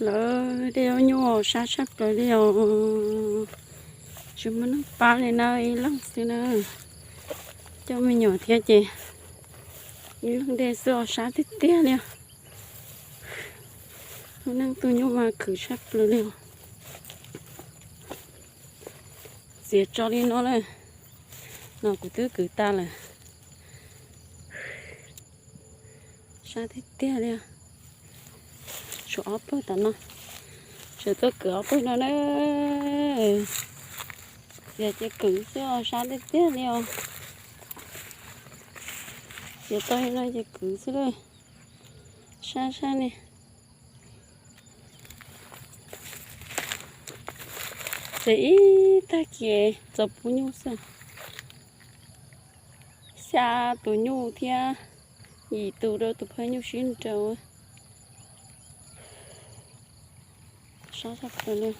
Lawv dej nyuj sab tshaj plaws li os. Tsis muaj neeg pab li na, ib leeg xwb na. Coj me nyuam thiab ces ib leeg dej xwb os, sab tiag tiag li os. Lub neej tu nyuj mas khwv tshaj plaws li os. Txiav tso li no na, no kuv twb kwv tas lawm. Sab tiag tiag li. Tshuav ob pawg tom no, tsam tuaj kwv ob pawg no na. Txiav ces kwv xwb os, sab tiag tiag li os. Txiav tau li no ces kwv xwb lawm. Sab sab li. Txiav ib tag kis txaus pub nyuj xwb. Xya tus nyuj thiab yim tus rau tus phaj nyuj sib nraus. Sab tshaj plaws li.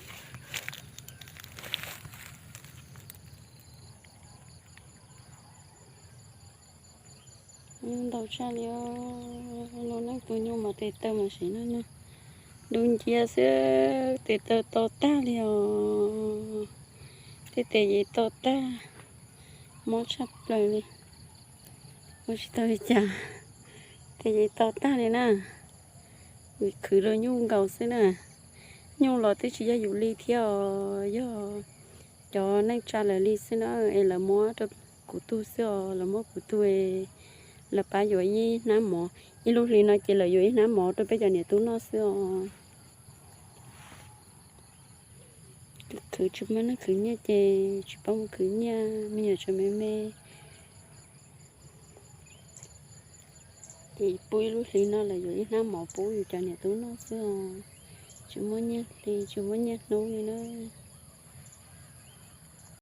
Ntau tshaj li os. Lub neej tu nyuj mas tes taw mas sim neej dub nciab xwb, tes taw to tag li os. Tej tes yev to tag, mob tshaj plaws li. Ua tsis tau li cas, tes yev to tag li na. Vim khwv rau nyuj nkaus xwb na. Nyuj los twb tsis yog yus li thiab os, yog cov neej tsa lawv li xwb na, es lawv muab rau kuv tug xwb os, lawv muab kuv tug, lawv pab yuav ib hnab mov, ib lub hli no ces lawv yuav ib hnab mov rau peb cov niam tub noj xwb os. Khwv tsis muaj neeg khwv nyiaj ces tsis paub mus khwv nyiaj, me nyuam tseem me me. Ces pub ib lub hli no lawv yuav ib hnab mov pub yus cov niam tub noj xwb os. Tsis muaj nyiaj hli tsis muaj nyiaj hnub li na.